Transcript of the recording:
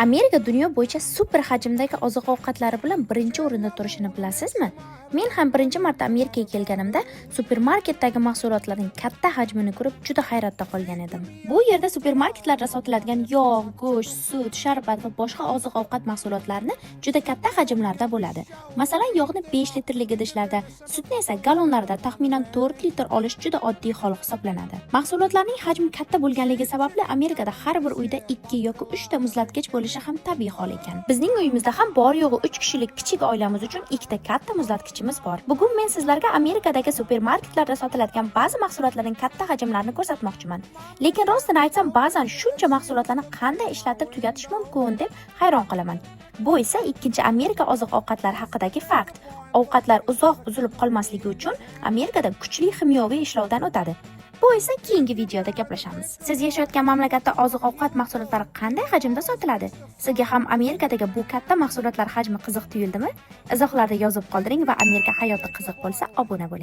Amerika dunyo bo'yicha super hajmdagi oziq-ovqatlari bilan birinchi o'rinda turishini bilasizmi? Men ham birinchi marta Amerikaga kelganimda supermarketdagi mahsulotlarning katta hajmini ko'rib, juda hayratda qolgan edim. Bu yerda supermarketlarda sotiladigan yog', go'sht, sut, sharbat va boshqa oziq-ovqat mahsulotlarini juda katta hajmlarda bo'ladi. Masalan, yog'ni 5 litrlik idishlarda, sutni esa gallonlarda taxminan 4 litr olish juda oddiy hol hisoblanadi. Mahsulotlarning hajmi katta bo'lganligi sababli Amerikada har bir uyda 2 yoki 3 ta muzlatgich bo'lishi ham tabiiy hol ekan. Bizning uyimizda ham bor yo'g'i 3 kishilik kichik oilamiz uchun ikkita katta muzlatgichimiz bor. Bugun men sizlarga Amerikadagi supermarketlarda sotiladigan ba'zi mahsulotlarning katta hajmlarini ko'rsatmoqchiman. Lekin rostini aytsam, ba'zan shuncha mahsulotlarni qanday ishlatib tugatish mumkin deb hayron qolaman. Bu esa ikkinchi Amerika oziq-ovqatlari haqidagi fakt. Ovqatlar uzoq buzilib qolmasligi uchun Amerikada kuchli ximyoviy ishlovdan o'tadi. Bu esa keyingi videoda gaplashamiz. Siz yashayotgan mamlakatda oziq-ovqat mahsulotlari qanday hajmda sotiladi? Sizga ham Amerikadagi bu katta mahsulotlar hajmi qiziq tuyuldimi? Izohlarda yozib qoldiring va Amerika hayoti qiziq bo'lsa, obuna bo'ling.